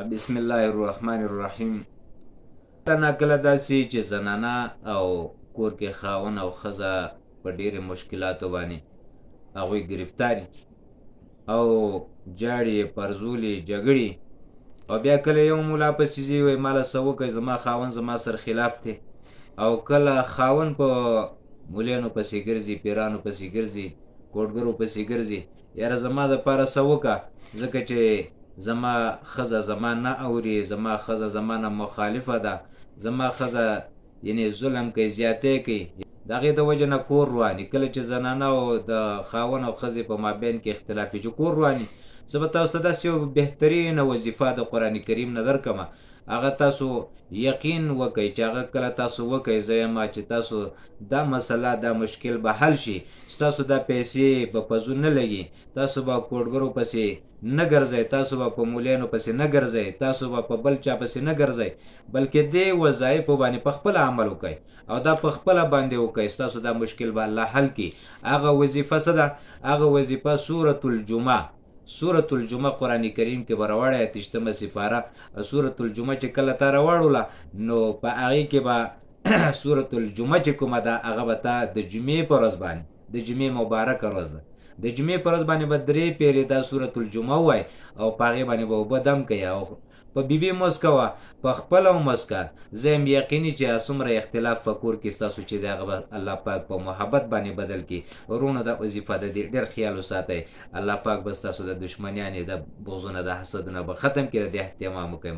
بسم الله الرحمن الرحیم. کله نا کله داسې چې زنانه او کور کې خاوند او ښځه په ډېرې مشکلاتو باندې هغوی ګرفتاري او جاړي پرزولي جګړي، او بیا کله یو مولا پسې ځي وایي ماله څه وکړئ، زما خاوند زما سره خلاف دی، او کله خاوند په مولیانو پسې ګرځي، پیرانو پسې ګرځي، کوټګرو پسې ګرځي، یاره زما دپاره څه وکړه، ځکه چې زما ښځه زما نه اوري، زما ښځه زما نه مخالفه ده، زما ښځه یعنې ظلم کوي، زیاتی کوي، د هغې د وجې نه کور رواني. کله چې زنانه او د خاوند او ښځې په مابین کې اختلاف وي چې کور رواني، زه به تاسو ته داسې یو بهترینه وظیفه د قرآن کریم نه درکړم، هغه تاسو یقین وکئ چې هغه کله تاسو وکئ، زه یم چې تاسو دا مسله دا مشکل به حل شي، ستاسو دا پیسې به په زو نه لګي، تاسو به کوټګرو پسې نه ګرځئ، تاسو به په مولیانو پسې نه ګرځئ، تاسو به په بل چا پسې نه ګرځئ، بلکې دې وظایفو باندې په خپله عمل وکئ او دا په خپله باندې وکئ، ستاسو دا مشکل به الله حل کړي. هغه وظیفه څه ده؟ هغه وظیفه سورة الجمعه. سورة الجمعه قرآن کریم کې به راوړی، اتشتمه سپاره سورة الجمعه چې کله تا راوړوله نو په هغې کې به سورة الجمعه چې کومه ده هغه به تا د جمعې په ورځ باندې، د جمعې مبارکه ورځ ده، د جمعې په ورځ باندې به درې پیرې دا سورة الجمعه ووایي او په هغې باندې به اوبه دم کوي او په بیبي مسکه وه، په خپله ومسکه. زه یم یقیني چې څومره اختلاف په کور کې ستاسو چې دی هغه به الله پاک په محبت باندې بدل کړي. وروڼو دا وظیفه د دې ډېر خیال وساتئ، الله پاک به ستاسو د دښمنیانې د بغضونه د حسدونه به ختم کړي، د دې اهتمام وکړئ.